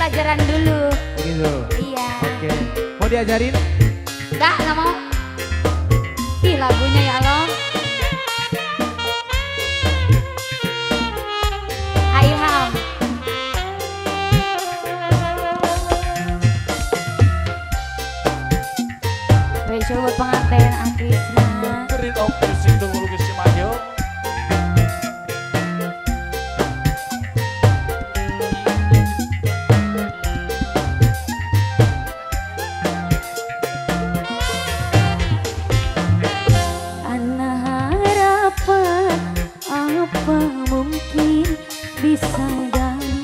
Pelajaran dulu. Begitu. Iya. Oke. Mau diajarin? Enggak mau. Ih, lagunya ya Allah. Ilham. Spesial buat pengantin Akrisna. Green of Music tunggu lukis Mayo. Ana harapan apa mungkin bisa dari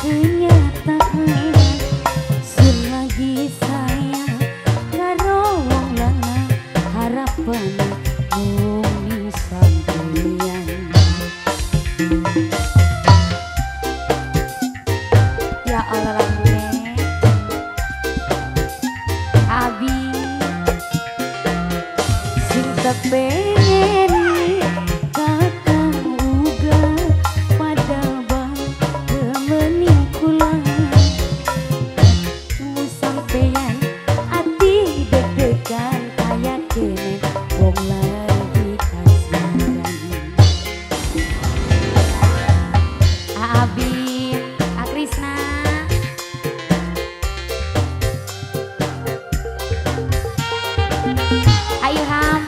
kenyataan. Selagi sayang karo wong lanang harapan mung sampeyan. Ya Allah lagune. Abi. Sing kepengen kakang uga pada bang temeni kula. Ketemu sampeyan ati deg-degan kaya kene wong lagi kasmaran. Abi, Akrisna. Ilham.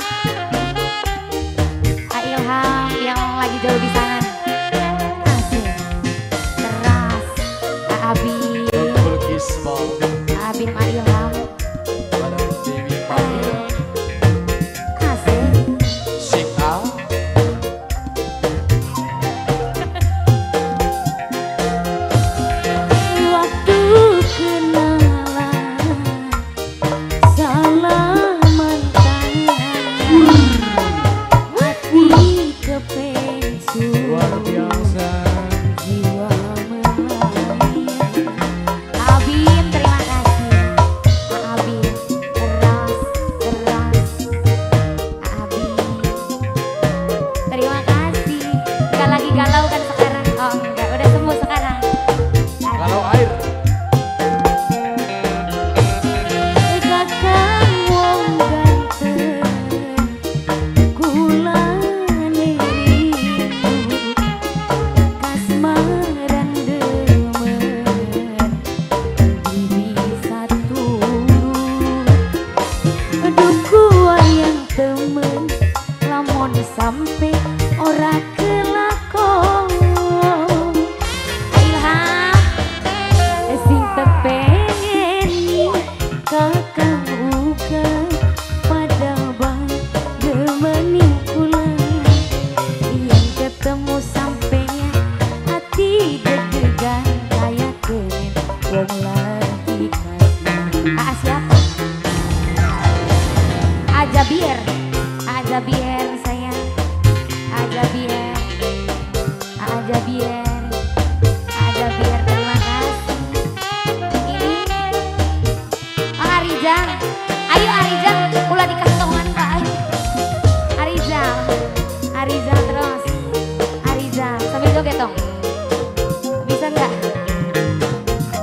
Ilham yang lagi jauh di sana. Asik. Keras. Abi. Lukis Abi sama Ilham. Bareng Dewi Mayo. Asik. Sing A. Waktu kenalan salaman tangan hati kepensu Luar biasa. jiwa melayang. Abim, terima kasih. Abim, keras, keras. Abim, terima kasih. Gak lagi galau kan sekarang? Oh enggak, udah sembuh sekarang. Kalau air. Kakang wong ganteng kula rindu kasmaran demen bisa turu duku wayang temen lamun sampe ora kelakon. Ilham, Sing kepengen kakang uga pada bang demeni kula. Yen ketemu sampeyan hati deg-degan kaya kene wong lagi kasmaran. Ah, siapa? Ajabier, Ajabier sayang, Ajabier, Ajabier, Ajabier, terima kasih. Ini Oh, Arizal, ayo Arizal, ulah di kantongan Pak. Arizal, Arizal terus, Arizal sambil joget dong. Bisa nggak?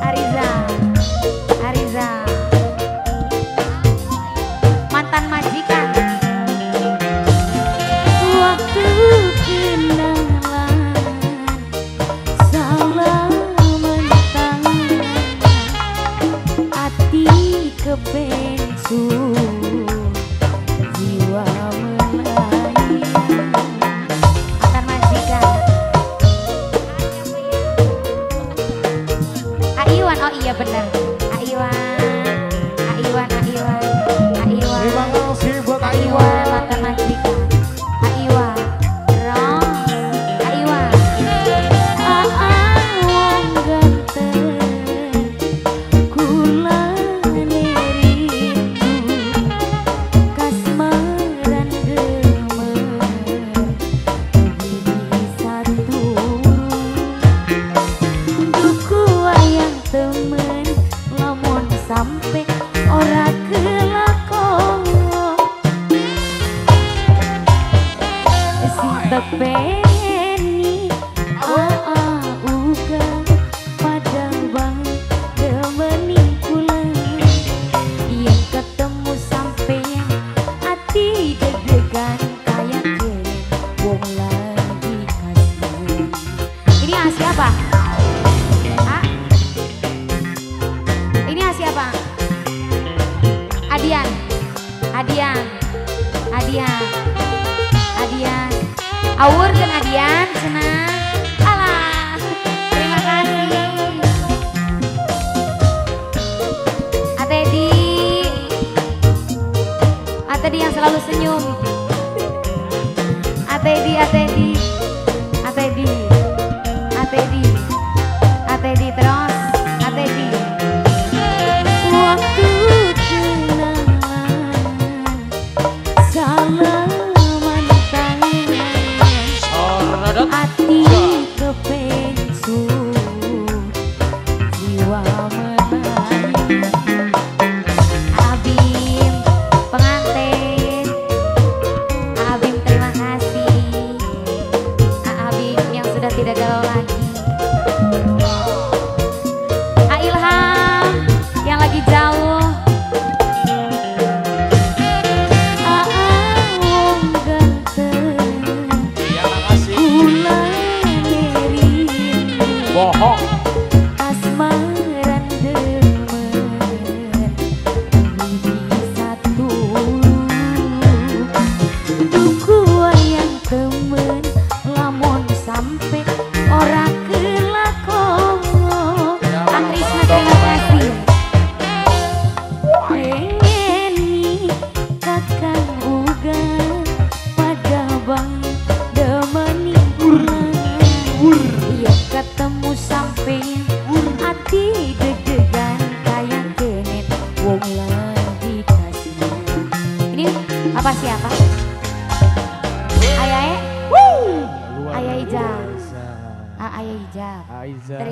Arizal, Arizal, mantan majikan. Waktu kenalan salaman tangan hati kepensu jiwa melayang. Mantan majikan. Aiwan, oh iya benar. Aiwan, Aiwan, Aiwan, Aiwan. Terima kasih buat Aiwan, Aiwan. mantan majikan. Aiwan, Ros, Aiwan. Aa wong ganteng kula rindu kasmaran demen bisa turu duku wayang temen lamun sampe Adian, Adian, Adian, Adian. Awur dan Adian senang. Alah, terima kasih. Atedi, Atedi yang selalu senyum. Atedi, Atedi, Atedi, Atedi, Atedi terus, Atedi. Waktu kenalan, salaman tangan, Sorodot. hati kepencur, jiwa menaik. Abim pengantin, Abim terima kasih. Abim yang sudah tidak galau lagi. A Ilham yang lagi jauh. Aa wong ganteng, Iya makasih. kula rindu. Bohong. Asmaran demen bisa turu tuku wayang temen lamun sampe ora kelakon. A Krisna terima kasih. Pengen kakang uga pada bang demeni. Iya ketemu sampe hati deg-degan kayak kenet wong lagi kasihan. Ini apa siapa? Ayae? Luar Ayah Ija. biasa. Ayah Ija. Aiza.